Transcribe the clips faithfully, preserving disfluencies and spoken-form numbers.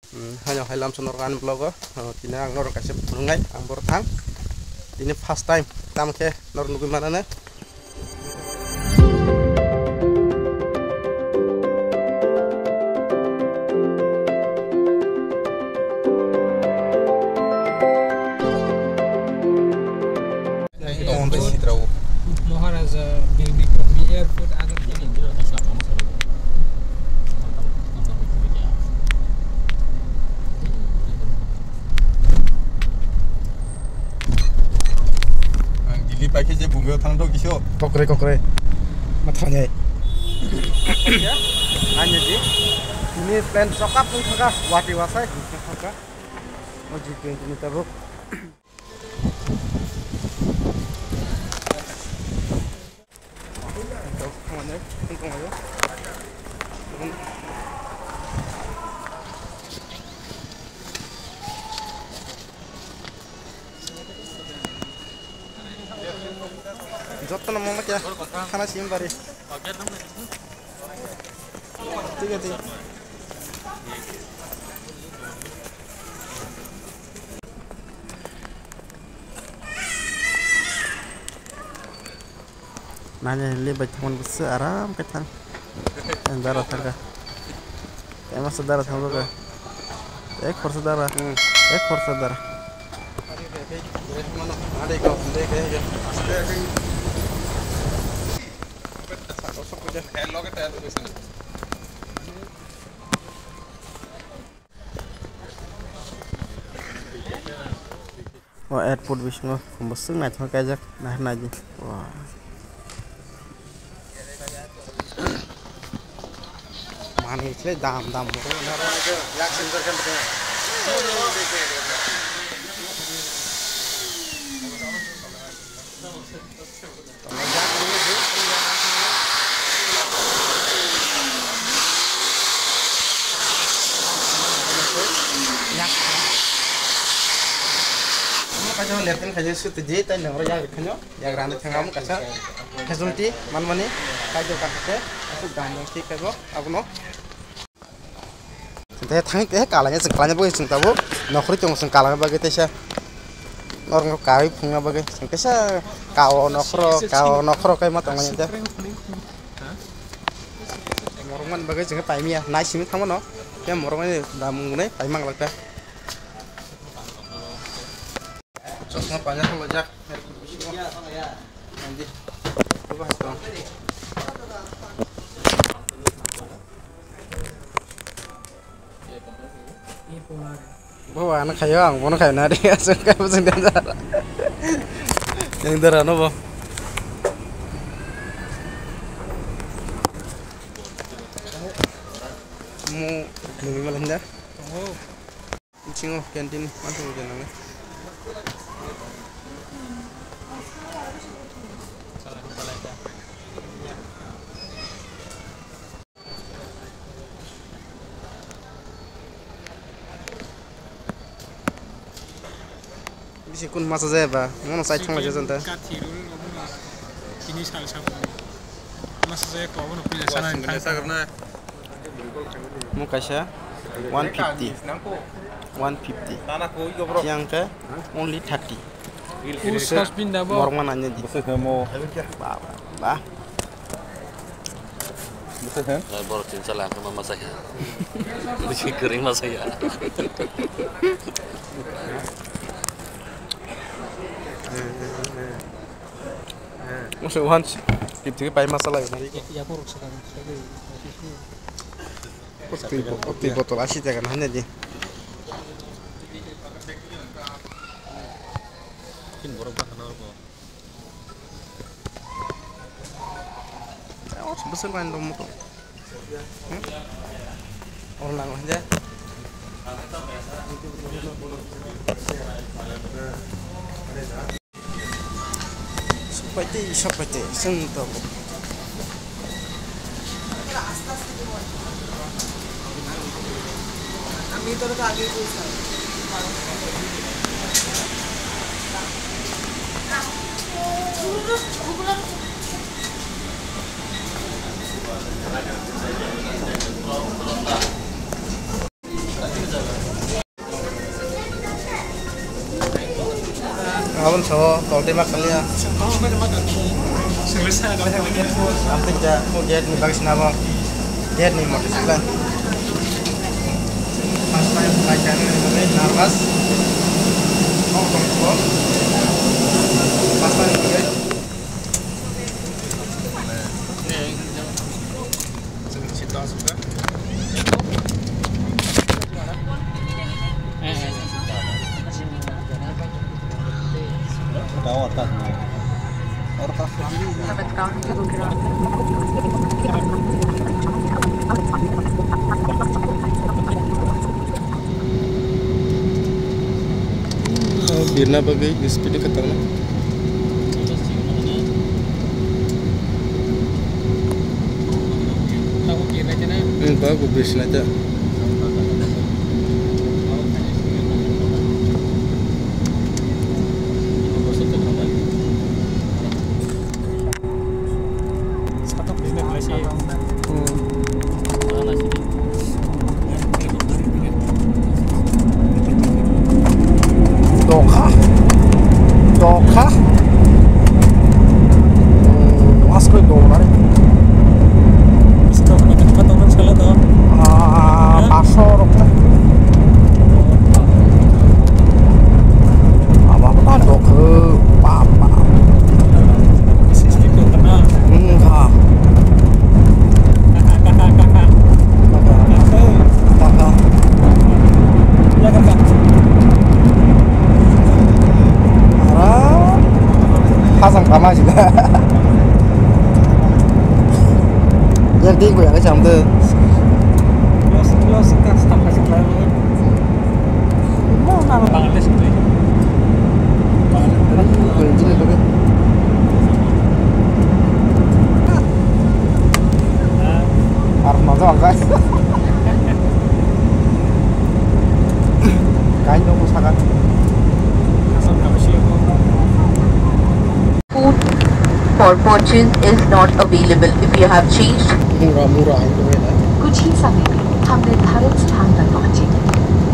Hmm, haino hai lamsa norok ani vlog o. Oh, tini ang norok kaisa phunuknai, ang boro thang. Tini first time, tamo khe norok nugwi manane. Maharaja, baby, airport, agak. Ang Delhi paikhe je bumeo thangthok kiso. Kokre, kokre. Mathanya. Anya ji. Ini plan sokap pun thangka, wati wasai, thangka. O G twenty ni tabuk. Jotto no mama kya khana sim bari. Thik ase, thik ase. Nanya hili bai thangmani bwswk aram khe thang. Dara thangkha. Emasa dara thangkha. Ek khorsa dara. Hmm. Ek khorsa dara. O airport bisingo bwswk naithok kaijak, nahar naidi. Wah. Manwi khe dam dam. Kaisa lepten kaisa suti di tai nang ro yak khanyo yak rani thang am kaisa facility manmani kaido ka khe asuk dam dam thik kaibo abono. Tei thang tei kalaina chwng kalaina bagwi chwng tabuk nokhorwi tongo chwng kalaina bagwi teisa norokno kawi phungna bagwi chwng teisa kao nokhoro kao nokhoro kaima tonglaina tei morokmani bagwi chwng paimya nai simi thangmano tei morokmani damung wngnai paimang lakha. Chosma panya kholojak. Nandi. Buba tong. Buba ano khayo ang bono khayo na ri aswk khayo sing dan. Yang dara no bo. Mu nungwi malang da. Bisingo canteen manthogo je nangni. Bisi kun masa jaya ba, mono sai thangla jajan ta. Kathi rul obo no tini sal sabo. Masa jaya ko obo no pila sana thang. Mo kaisa one fifty, one fifty. Yang khe only thirty. Morok ma nanya di. Ba, ba, ba. Borok tin chala khe ma masa ya. Bisi kwrwi masa ya. Masa one fifty pai masa lai. Twi bo-, twi botol asi taka na hanya di. Tin borok ba hana ro. Bwswk line dong moto. Hmm? Oro nang hanja. Sopaitei, sopaitei, chwng tabuk. Abon sao, toltwi ma kaliya. Ang tei ja, o gate ni bagwi sina bo. Gate ni motor sila. First time bike ani bagwi nervous. Kok tong ko. First time bagwi. Birna bagwi speed khe tangna. Hmm, bago birna ta. Dokha. Dokha. Hmm, asko dong nari. Ah, pasho rok. Abo apa dok, eh, papa. Wngkha. Ara, hasang kama sih. Yang tinggi yang kecam tuh. Close, close, kan, stop kasih. Food for purchase is not available if you have changed. Mura, mura, hai to na. कुछ ही समय में हम निर्धारित स्थान पर पहुंचेंगे।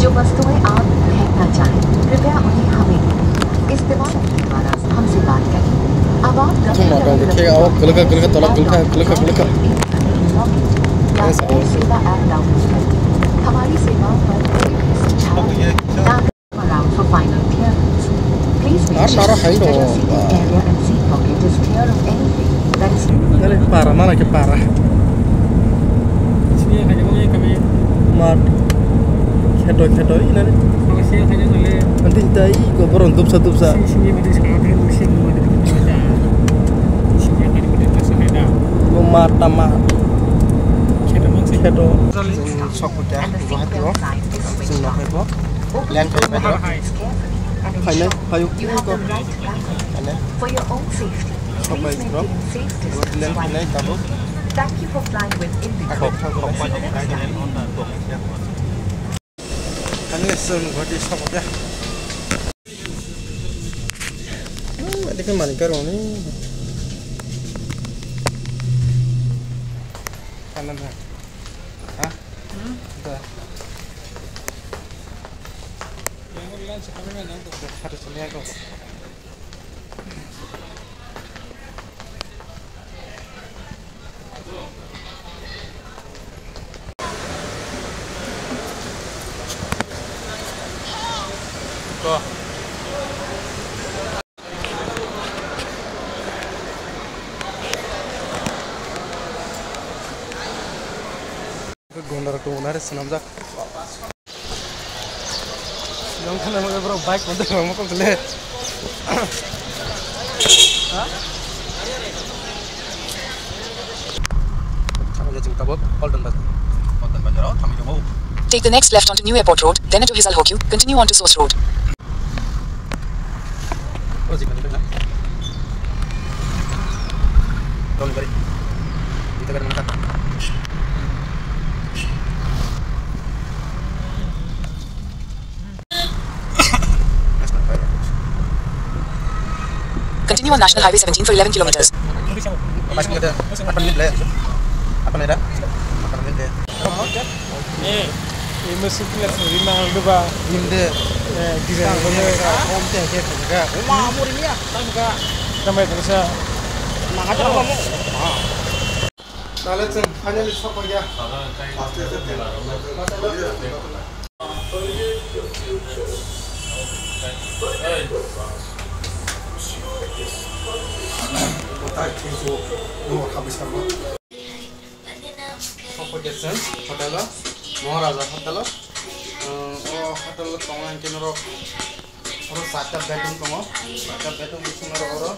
जो वस्तुएं आप फेंकना चाहें, कृपया उन्हें हमें दें। इस्तेमाल के द्वारा हमसे बात करें। अब आप Thung ma tong khe, oh, kwlwkha, kwlwkha, tola kwlwkha, kwlwkha, kwlwkha. Yes, yes. सेवा ऐप डाउनलोड करें। हमारी सेवाओं पर कोई भी सुझाव, नागरिक around for final clearance। Please make sure that your seating area and seat pocket is clear of anything that is Nani para, mana khe para. Sini kanya mo kami. Mat. Kheto, kheto, ini nani. Kami sini kanya ngale. Nanti kita i ko boron dupsa, dupsa. Sini, sini mati sekarang, sini mati sekarang. Sini kanya mati sekarang. Mo mat tama. Kheto mang sih. Kheto. Sok putih. Guwahati o. Sini nak apa? Land kaya mana? Phainai, phaio. Phainai. Sok bai bro. Land phainai tabuk. Thok, thok, thok. Ani sun goti sok ya. Hmm, ini kan manikar ini. Kanan ha. Ha? Hmm? Dah. Yang udah sekarang yang tuh. Harus lihat kok. Gonda rok tongo nare swnamjak. Yang kena mau bro bike untuk kamu kok gele. Apa ya cinta bot? Paldon bas. Paldon bas jero, kami tu mau. Take the next left onto New Airport Road, then into Hisal Hokyu, continue onto Source Road. Oh, sih, betul, betul. Tolong balik. Kita kan makan. Continue on National Highway seventeen for eleven kilometers. Masih ada delapan menit lah ya. Delapan menit dah. Delapan menit ya. Eh. Ini mesti kita sendiri mangal dulu, Pak. Inde. Eh, di sana dulu. Om teh ke ka. Uma amur ini ya, kan ka. Sampai terus ya. Nah, aja kamu. Tale chwng finally sokpaiya. Sokpaiya chwng hotel o, Maharaja hotel o. O hotel o tongo hwnkhe norok. Oro charta bedroom tongo, charta bedroom bising oro oro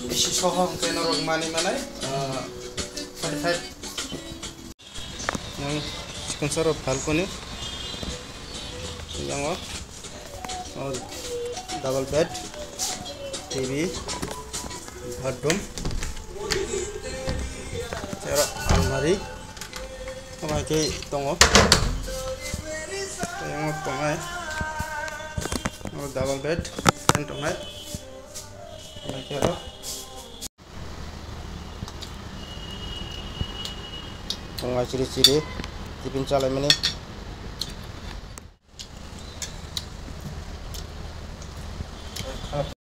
A C soho hwnkhe norok manwi manai, ah, forty five. Yang sikon saro balcony, yang o, o double bed, T V, bathroom, aro almari. Omo hai khe tongo. Tei omo tongnai. Omo double bed fan tongnai. Omo hai khe oro. Tongnai chiri chiri. Tiffin chalaimani.